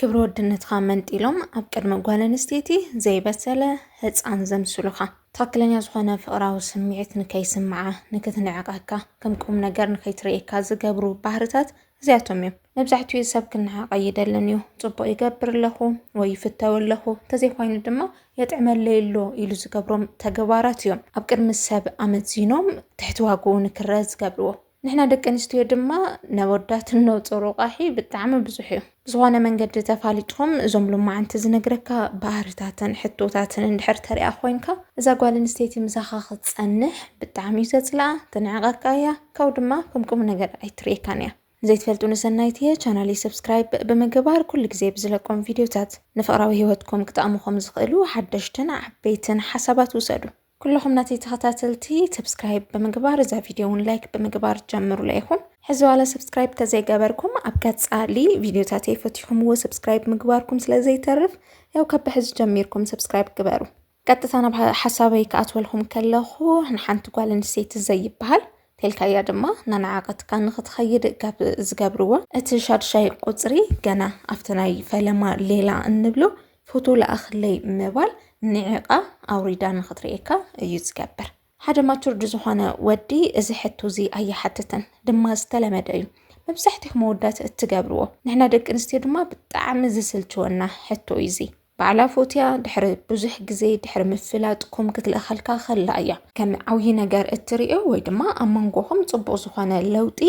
ክብሪ ወድነትኻ መንጢሎም ኣብ ቅድሚ ጓል ኣንስተይቲ ዘይበሰለ ህፃን ዘምስሉኻ። ትኽክለኛ ዝኾነ ፍቕራዊ ስምዒት ንከይስምዓ፣ ንክትንዕቐካ፣ ከም ቁም ነገር ንከይትርእየካ ዝገብሩ ባህርታት እዚኣቶም እዮም። መብዛሕትኡ ሰብ ክነዓቐ ይደልን እዩ። ጽቡቕ ይገብር ኣለኹ ወይ ይፍተው ኣለኹ፣ እንተዘይኮይኑ ድማ የጥዕመለይ ኣሎ ኢሉ ዝገብሮም ተግባራት እዮም ኣብ ቅድሚ ሰብ ኣመዚኖም ትሕቲ ዋግኡ ንክረአ ዝገብርዎ። ንሕና ደቂ ኣንስትዮ ድማ ነወዳት እነውፅኦ ሮቃሒ ብጣዕሚ ብዙሕ እዩ። ብዝኾነ መንገዲ ተፋሊጥኹም እዞም ሎማዓንቲ ዝነግረካ ባህርታትን ሕቶታትን እንድሕር ተሪኣ ኮይንካ፣ እዛ ጓል ኣንስተይቲ ምሳኻ ክትፀንሕ ብጣዕሚ እዩ ዘፅልኣ፣ ትንዕቐካ እያ፣ ካብኡ ድማ ከም ቁም ነገር ኣይትርእየካን እያ። ንዘይትፈልጡ ንሰናይት እየ ቻናለይ ሰብስክራይብ ብምግባር ኩሉ ግዜ ብዝለቆም ቪድዮታት ንፍቕራዊ ህይወትኩም ክጠቕምኹም ዝኽእሉ ሓደሽትን ዓበይትን ሓሳባት ውሰዱ። ኩልኹም ናተይ ተኸታተልቲ ሰብስክራይብ ብምግባር እዛ ቪድዮ እውን ላይክ ብምግባር ጀምሩላ ኢኹም። ሕዚ ዋላ ሰብስክራይብ ተዘይገበርኩም ኣብ ቀፃሊ ቪድዮታተይ ፈቲኹምዎ ሰብስክራይብ ምግባርኩም ስለ ዘይተርፍ ያው ካብ ሕዚ ጀሚርኩም ሰብስክራይብ ግበሩ። ቀጥታ ናብ ሓ- ሓሳበይ ክኣትወልኩም ከለኹ ንሓንቲ ጓል ኣንስተይቲ ዘይበሃል ተልካያ ድማ ናናዓቐትካ ንኽትኸይድ ካብ ዝገብርዎ እቲ ሻድሻይ ቁፅሪ ገና ኣብቲ ናይ ፈለማ ሌላ እንብሎ ፎቶ ለኣኽለይ ምባል ንዒቓ ኣውሪዳ ንኽትርእየካ እዩ ዝገብር። ሓደ ማቹርድ ዝኾነ ወዲ እዚ ሕቶ እዚ ኣይሓትትን ድማ ዝተለመደ እዩ። መብዛሕትኹም መወዳት እትገብርዎ ንሕና ደቂ ኣንስትዮ ድማ ብጣዕሚ ዝስልችወና ሕቶ እዩ እዚ። ባዕላ ፎትያ ድሕሪ ብዙሕ ግዜ ድሕሪ ምፍላጥኩም ክትልእኸልካ ከላ እያ ከም ዓብዪ ነገር እትርእዮ ወይ ድማ ኣብ መንጎኹም ጽቡቕ ዝኾነ ለውጢ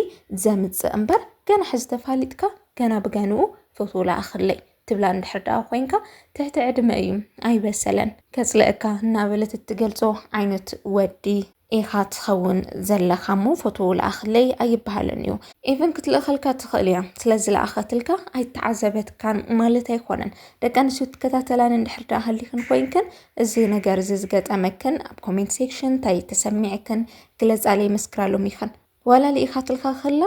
ዘምጽእ እምበር ገና ሕዚ ተፋሊጥካ ገና ብገንኡ ፎቶ ለኣኽለይ ትብላ እንድሕር ደኣ ኮይንካ ትሕቲ ዕድመ እዩ ኣይበሰለን ከጽልእካ እናበለት እትገልጾ ዓይነት ወዲ ኢኻ ትኸውን ዘለኻ እሞ ፎቶ ለኣኽለይ ኣይበሃልን እዩ። ኢቨን ክትልእኸልካ ትኽእል እያ። ስለዚ ለኣኸትልካ ኣይተዓዘበትካን ማለት ኣይኮነን። ደቂ ኣንስትዮ ትከታተላን እንድሕር ደኣ ሃሊኽን ኮይንክን እዚ ነገር እዚ ዝገጠመክን ኣብ ኮሜንት ሴክሽን እንታይ ተሰሚዕክን ግለጻለይ መስክራሎም ኢኽን። ዋላ ልኢኻትልካ ከላ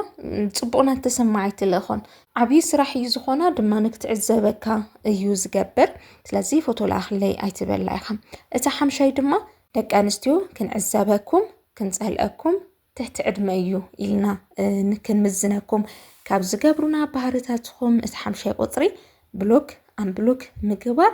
ጽቡቕ ናተሰማዓ ኣይትልእኾን። ዓብዪ ስራሕ እዩ ዝኾና ድማ ንክትዕዘበካ እዩ ዝገብር። ስለዚ ፎቶ ለኣኽለይ ኣይትበላ ኢኻ። እቲ ሓምሻይ ድማ ደቂ ኣንስትዮ ክንዕዘበኩም ክንጸልአኩም ትሕቲ ዕድመ እዩ ኢልና ክንምዝነኩም ካብ ዝገብሩና ባህርታትኹም እቲ ሓምሻይ ቁፅሪ ብሎክ ኣንብሎክ ምግባር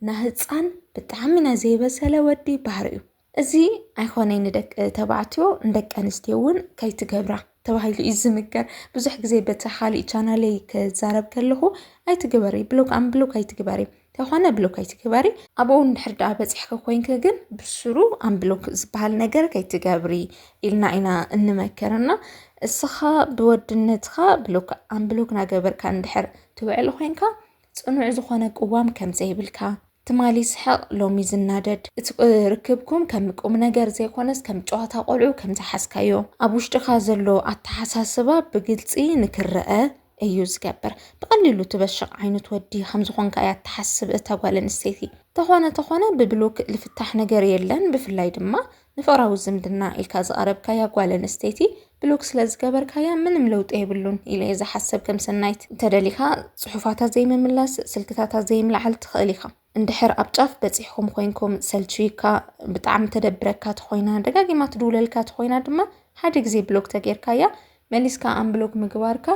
ናህፃን ብጣዕሚ ናይ ዘይበሰለ ወዲ ባህሪ እዩ። እዚ ኣይኮነይ ንደቂ ተባዕትዮ ንደቂ ኣንስትዮ እውን ከይትገብራ ተባሂሉ እዩ ዝምከር። ብዙሕ ግዜ በቲ ካሊእ ቻናለይ ክዛረብ ከለኹ ኣይትግበሪ ብሎክ ኣንብሎክ ኣይትግበሪ ተኾነ ብሎክ ኣይትግበሪ። ኣብኡ እንድሕር ደኣ በፂሕኪ ኮይንኪ ግን ብስሩ ኣንብሎክ ዝበሃል ነገር ከይትገብሪ ኢልና ኢና እንመክር እና እስኻ ብወድነትኻ ብሎክ ኣንብሎክ ናገበርካ እንድሕር ትውዕል ኮይንካ ፅኑዕ ዝኾነ ቅዋም ከም ዘይብልካ ትማሊ ስሕቕ ሎሚ ዝናደድ እቲ ርክብኩም ከም ቁም ነገር ዘይኮነስ ከም ጨዋታ ቆልዑ ከም ዝሓዝካዮ ኣብ ውሽጥኻ ዘሎ ኣተሓሳስባ ብግልፂ ንክረአ እዩ ዝገብር። ብቐሊሉ ትበሽቕ ዓይነት ወዲ ከም ዝኾንካ እያ ትሓስብ እታ ጓል ኣንስተይቲ። ተኾነ ተኾነ ብብሎክ ልፍታሕ ነገር የለን። ብፍላይ ድማ ንፍቕራዊ ዝምድና ኢልካ ዝቐረብካያ ጓል ኣንስተይቲ ብሎክ ስለ ዝገበርካያ ምንም ለውጢ የብሉን ኢለ እየ ዝሓስብ። ከም ሰናይት እንተደሊኻ ጽሑፋታ ዘይምምላስ፣ ስልክታታ ዘይምልዓል ትኽእል ኢኻ። እንድሕር ኣብ ጫፍ በጺሕኩም ኮይንኩም ሰልችዩካ፣ ብጣዕሚ ተደብረካ ተኾይና፣ ደጋጊማ ትድውለልካ ተኾይና ድማ ሓደ ግዜ ብሎክ ተጌርካያ መሊስካ ኣንብሎክ ምግባርካ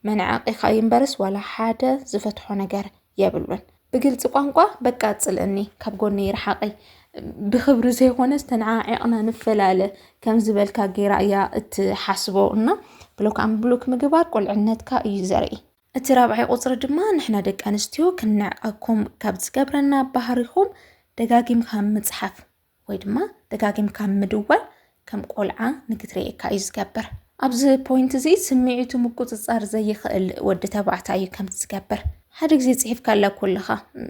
መንዓቒኻ እዩ እምበርስ ዋላ ሓደ ዝፈትሖ ነገር የብሉን። ብግልፂ ቋንቋ በቃ ፅልእኒ፣ ካብ ጎነይ ርሓቐይ፣ ብኽብሪ ዘይኮነስ ተነዓዒቕና ንፈላለ ከም ዝበልካ ገይራ እያ እትሓስቦ እና ብሎክ ኣንብሎክ ምግባር ቁልዕነትካ እዩ ዘርኢ። እቲ ራብዓይ ቁፅሪ ድማ ንሕና ደቂ ኣንስትዮ ክንዕቀኩም ካብ ዝገብረና ባህሪኹም ደጋጊምካ ምፅሓፍ ወይ ድማ ደጋጊምካ ምድዋል ከም ቆልዓ ንክትርእየካ እዩ ዝገብር። ኣብዚ ፖይንት እዚ ስምዒቱ ምቁፅፃር ዘይኽእል ወዲ ተባዕታይ እዩ ከምዚ ዝገብር። ሓደ ግዜ ፅሒፍካላ ኮለኻ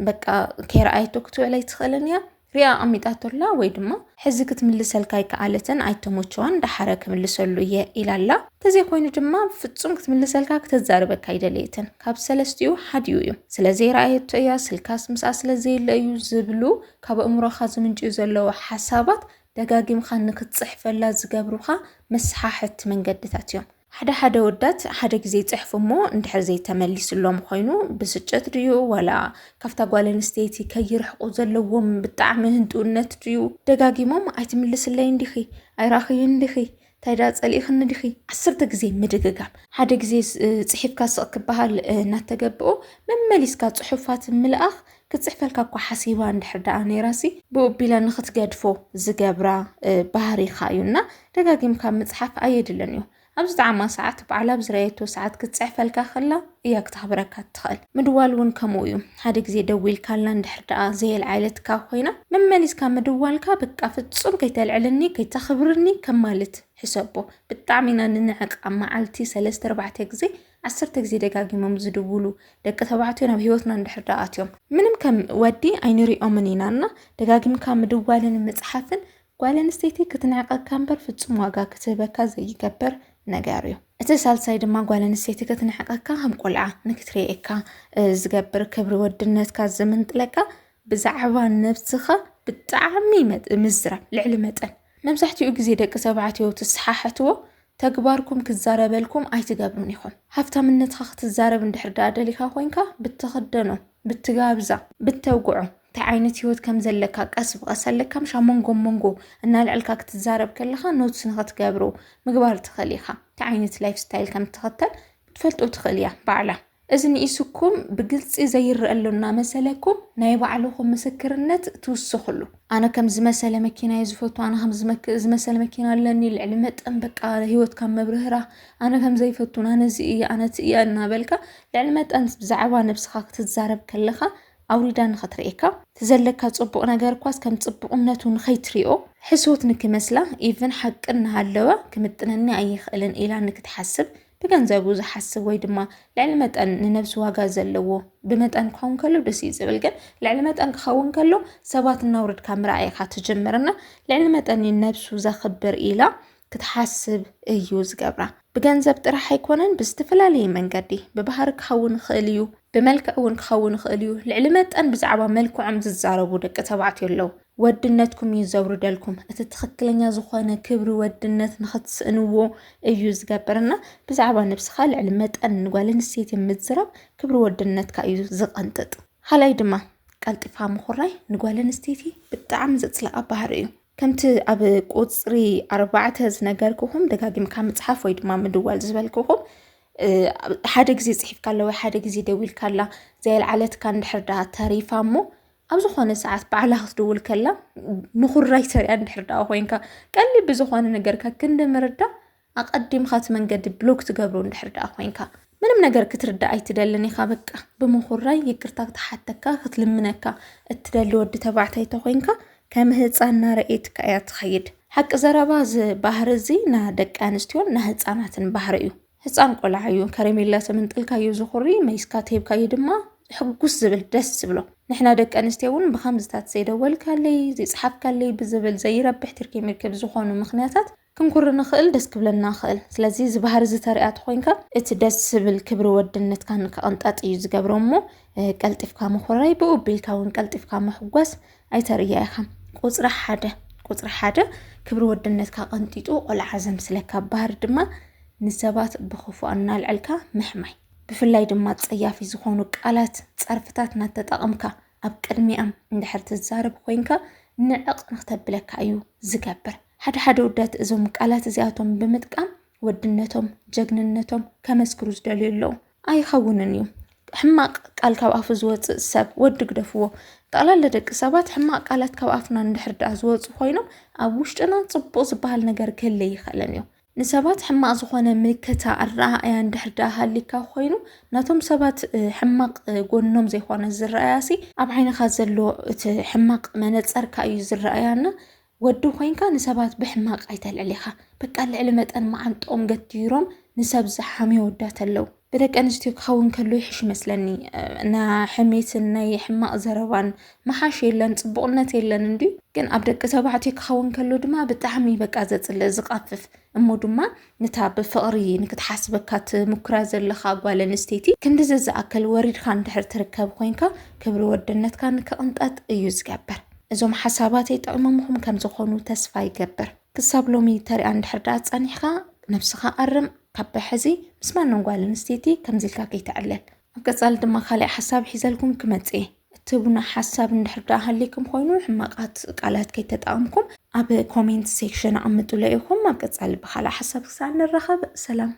በቃ ከይረኣየቶ ክትውዕል ኣይትኽእልን እያ። ሪኣ ኣቐሚጣቶላ ወይ ድማ ሕዚ ክትምልሰልካ ኣይከኣለትን ኣይተመቸዋን፣ ደሓረ ክምልሰሉ እየ ኢላላ። እንተዘይኮይኑ ድማ ፍጹም ክትምልሰልካ ክተዛርበካ ኣይደለየትን። ካብ ሰለስቲኡ ሓዲኡ እዩ። ስለ ዘይረኣየቶ እያ፣ ስልካስ ምስኣ ስለ ዘየለ እዩ ዝብሉ ካብ ኣእምሮኻ ዝምንጭዩ ዘለዉ ሓሳባት ደጋጊምካ ንክትጽሕፈላ ዝገብሩኻ መሰሓሕቲ መንገድታት እዮም። ሓደ ሓደ ወዳት ሓደ ግዜ ይጽሕፉ እሞ እንድሕር ዘይተመሊስሎም ኮይኑ ብስጭት ድዩ ዋላ ካብታ ጓል ኣንስተይቲ ከይርሕቁ ዘለዎም ብጣዕሚ ህንጡነት ድዩ ደጋጊሞም ኣይትምልስለይ እንዲኺ ኣይራኽዩ እንዲኺ እንታይ ደኣ ጸሊእኽኒ ዲኺ? ዓሰርተ ግዜ ምድግጋም። ሓደ ግዜ ስ-፣ ጽሒፍካ ስቕ ክበሃል፣ እ፣ እናተገብኦ፣ መመሊስካ ጽሑፋት ምልኣኽ። ክትጽሕፈልካ እኳ ሓሲባ እንድሕር ደኣ ነይራሲ፣ ብኡ ኣቢላ ንኽትገድፎ ዝገብራ፣ እ፣ ባህሪኻ እዩ። እና ደጋጊምካ ምጽሓፍ ኣየድልን እዩ። ኣብ ዝጠዓማ ሰዓት፣ ባዕላ ኣብ ዝረኣየቶ ሰዓት ክትጽሕፈልካ ከላ እያ ክተኽብረካ ትኽእል። ምድዋል እውን ከምኡ እዩ። ሓደ ግዜ ደዊልካላ እንድሕር ደኣ ዘየልዓለትካ ኮይና፣ መመሊስካ ምድዋልካ፣ በቃ ፍጹም ከይተልዕልኒ፣ ከይተኽብርኒ ከም ማለት ሕሰቦ። ብጣዕሚ ኢና ንንዕቅ። ኣብ መዓልቲ ሰለስተ ኣርባዕተ ግዜ፣ ዓሰርተ ግዜ ደጋጊሞም ዝድውሉ ደቂ ተባዕትዮ ናብ ህይወትና እንድሕር ደኣ ኣትዮም፣ ምንም ከም ወዲ ኣይንሪኦምን ኢና። እና ደጋጊምካ ምድዋልን ምጽሓፍን ጓል ኣንስተይቲ ክትንዕቀካ እምበር ፍጹም ዋጋ ክትህበካ ዘይገብር ነገር እዩ። እቲ ሳልሳይ ድማ ጓል ኣንስተይቲ ክትንዕቀካ ከም ቆልዓ ንክትርእየካ፣ እ፣ ዝገብር፣ ክብሪ ወድነትካ ዝምንጥለካ፣ ብዛዕባ ነብስኻ ብጣዕሚ መጥ-፣ ምዝራብ ልዕሊ መጠን። መብዛሕትኡ ግዜ ደቂ ተባዕትዮ ትሰሓሕትዎ ተግባርኩም ክዛረበልኩም ኣይትገብሩን ኢኹም። ሃፍታምነትኻ ክትዛረብ እንድሕር ደኣ ደሊኻ ኮይንካ፣ ብትኽደኖ፣ ብትጋብዛ፣ ብተውግዖ፣ እንታይ ዓይነት ህይወት ከም ዘለካ ቀስ ብቐስ ኣለካ ምሽ ኣብ መንጎ መንጎ እናልዐልካ ክትዛረብ ከለኻ ኖትስ ንኽትገብሩ ምግባር ትኽእል ኢኻ። እንታይ ዓይነት ላይፍ ስታይል ከም እትኸተል ክትፈልጦ ትኽእል እያ ባዕላ። እዚ ንኢስኩም ብግልጺ ዘይረአ ኣሎ እናመሰለኩም ናይ ባዕልኹም ምስክርነት ትውስኽሉ። ኣነ ከም ዝመሰለ መኪና እየ ዝፈቱ፣ ኣነ ከም ዝመክ-፣ ዝመሰለ መኪና ኣለኒ፣ ልዕሊ መጠን በቃ ህይወት ካብ መብርህራ፣ ኣነ ከም ዘይፈቱን፣ ኣነ እዚ እየ፣ ኣነ እቲ እየ እናበልካ ልዕሊ መጠን ብዛዕባ ነብስኻ ክትዛረብ ከለኻ ኣውሪዳ ንኽትርእየካ። እቲ ዘለካ ጽቡቕ ነገር እኳስ ከም ጽቡቕነቱ ንኸይትሪኦ፣ ሕሶት ንክመስላ፣ ኢቭን ሓቂ እናሃለወ ክምጥነኒ ኣይኽእልን ኢላ ንክትሓስብ፣ ብገንዘቡ ዝሓስብ ወይ ድማ ልዕሊ መጠን ንነብሱ ዋጋ ዘለዎ፣ ብመጠን ክኸውን ከሎ ደስ እዩ ዝብል፣ ግን ልዕሊ መጠን ክኸውን ከሎ ሰባት እናውረድካ ምርኣይካ ትጅምርና፣ ልዕሊ መጠን ንነብሱ ዘኽብር ኢላ ክትሓስብ እዩ ዝገብራ። ብገንዘብ ጥራሕ ኣይኮነን፣ ብዝተፈላለየ መንገዲ፣ ብባህሪ ክኸውን ይኽእል እዩ፣ ብመልክዕ እውን ክኸውን ይኽእል እዩ። ልዕሊ መጠን ብዛዕባ መልክዖም ዝዛረቡ ደቂ ተባዕትዮ ኣለዉ። ወድነትኩም እዩ ዘውርደልኩም። እቲ ትኽክለኛ ዝኾነ ክብሪ ወድነት ንኽትስእንዎ እዩ ዝገብርና። ብዛዕባ ነብስኻ ልዕሊ መጠን ንጓል ኣንስተይቲ ምዝራብ ክብሪ ወድነትካ እዩ ዝቐንጥጥ። ካልኣይ ድማ ቀልጢፋ ምኹራይ ንጓል ኣንስተይቲ ብጣዕሚ ዘጽልኣ ባህሪ እዩ። ከምቲ ኣብ ቁጽሪ ኣርባዕተ ዝነገርኩኹም፣ ደጋጊምካ ምጽሓፍ ወይ ድማ ምድዋል ዝበልኩኹም፣ እ፣ ሓደ ግዜ ጽሒፍካ ኣላ ወይ ሓደ ግዜ ደዊልካ ኣላ ዘየልዓለትካ እንድሕር ደኣ ተሪፋ እሞ፣ ኣብ ዝኾነ ሰዓት ባዕላ ክትድውል ከላ ምኹራይ ተሪኣ እንድሕር ደኣ ኮይንካ፣ ቀሊል ብዝኾነ ነገርካ ክንዲ ምርዳእ ኣቐዲምካ እቲ መንገዲ ብሎክ ትገብሮ እንድሕር ደኣ ኮይንካ፣ ምንም ነገር ክትርዳእ ኣይትደልን ኢኻ። በቃ ብምኹራይ ይቅርታ ክትሓተካ፣ ክትልምነካ እትደሊ ወዲ ተባዕታይ ተኾይንካ፣ ከም ህፃን እናረኣየትካ እያ ትኸይድ። ሓቂ ዘረባ፣ እዚ ባህሪ እዚ ና ደቂ ኣንስትዮን ና ህፃናትን ባህሪ እዩ። ህፃን ቆልዓ እዩ፣ ከረሜላ ተመንጥልካዮ ዝኹሪ፣ መይስካ ተሂብካዮ ድማ ሕጉስ ዝብል፣ ደስ ዝብሎ። ንሕና ደቂ ኣንስትዮ እውን ብኸምዝታት ዘይደወልካለይ፣ ዘይፀሓፍካለይ ብዝብል ዘይረብሕ ትርኪም ርክብ ዝኾኑ ምኽንያታት ክንኩሪ ንኽእል፣ ደስ ክብለና ንኽእል። ስለዚ እዚ ባህሪ እዚ ተሪኣ ተኾይንካ፣ እቲ ደስ ዝብል ክብሪ ወድነትካ ንክቕንጠጥ እዩ ዝገብሮ እሞ፣ እ፣ ቀልጢፍካ ምኹራይ፣ ብኡ ኣቢልካ እውን ቀልጢፍካ ምሕጓስ ኣይተርእያ ኢኻ። ቁፅሪ ሓደ፣ ቁፅሪ ሓደ ክብሪ ወድነትካ ቀንጢጡ ቆልዓ ዘምስለካ ባህሪ ድማ ንሰባት ብኽፉእ እናልዐልካ ምሕማይ። ብፍላይ ድማ ጸያፊ ዝኾኑ ቃላት፣ ጸርፍታት እናተጠቐምካ ኣብ ቅድሚኦም እንድሕር ትዛረብ ኮይንካ፣ ንዕቕ ንክተብለካ እዩ ዝገብር። ሓደ ሓደ ውዳት እዞም ቃላት እዚኣቶም ብምጥቃም ወድነቶም፣ ጀግንነቶም ከመስክሩ ዝደልዩ ኣለዉ። ኣይኸውንን እዩ። ሕማቕ ቃል ካብ ኣፉ ዝወጽእ ሰብ፣ ወዲ ግደፍዎ፣ ጠቕላላ ደቂ ሰባት ሕማቕ ቃላት ካብ ኣፍና እንድሕር ደኣ ዝወጹ ኮይኖም፣ ኣብ ውሽጥና ጽቡቕ ዝበሃል ነገር ክህለ ይኽእልን እዩ። ንሰባት ሕማቕ ዝኾነ ምልከታ ኣረኣእያ እንድሕር ደኣ ሃሊካ ኮይኑ፣ ናቶም ሰባት፣ እ፣ ሕማቕ፣ እ፣ ጎኖም ዘይኮነ ዝረኣያሲ፣ ኣብ ዓይንኻ ዘሎ እቲ ሕማቕ መነጸርካ እዩ ዝረኣያና። ወዲ ኮይንካ ንሰባት ብሕማቕ ኣይተልዕል ኢኻ። በቃ ልዕሊ መጠን መዓንጥኦም ገቲሮም ንሰብ ዝሓምዩ ኣወዳት ኣለዉ። ብደቂ ኣንስትዮ ክኸውን ከሎ ይሕሽ ይመስለኒ። እ፣ ናይ ሕሜትን ናይ ሕማቕ ዘረባን ምሓሽ የለን፣ ጽቡቕነት የለን እንድዩ። ግን ኣብ ደቂ ተባዕትዮ ክኸውን ከሎ ድማ ብጣዕሚ በቃ ዘጽልእ፣ ዝቐፍፍ። እሞ ድማ ነታ ብፍቕሪ ንክትሓስበካ ትምኩራ ዘለኻ ጓል ኣንስተይቲ ክንድዚ ዝኣክል ወሪድካ እንድሕር ትርከብ ኮይንካ፣ ክብሪ ወድነትካ ንክቕንጠጥ እዩ ዝገብር። እዞም ሓሳባተይ ጥዕሞምኹም ከም ዝኾኑ ተስፋ ይገብር። ክሳብ ሎሚ ተሪኣ እንድሕር ደኣ ጸኒሕካ፣ ነብስኻ ኣርም፣ ካብ ብሕዚ ምስ ማንም ጓል ኣንስተይቲ ከምዚ ኢልካ ከይትዕለል። ኣብ ቀጻሊ ድማ ካልእ ሓሳብ ሒዘልኩም ክመጽእ እየ። ትቡና ሓሳብ እንድሕር ደኣ ሃሊኩም ኮይኑ ሕማቃት ቃላት ከይተጠቐምኩም ኣብ comment section ኣቐምጡለ ኢኹም። ኣብ ቀጻሊ ብኻልእ ሓሳብ ክሳብ ንራኸብ ሰላም።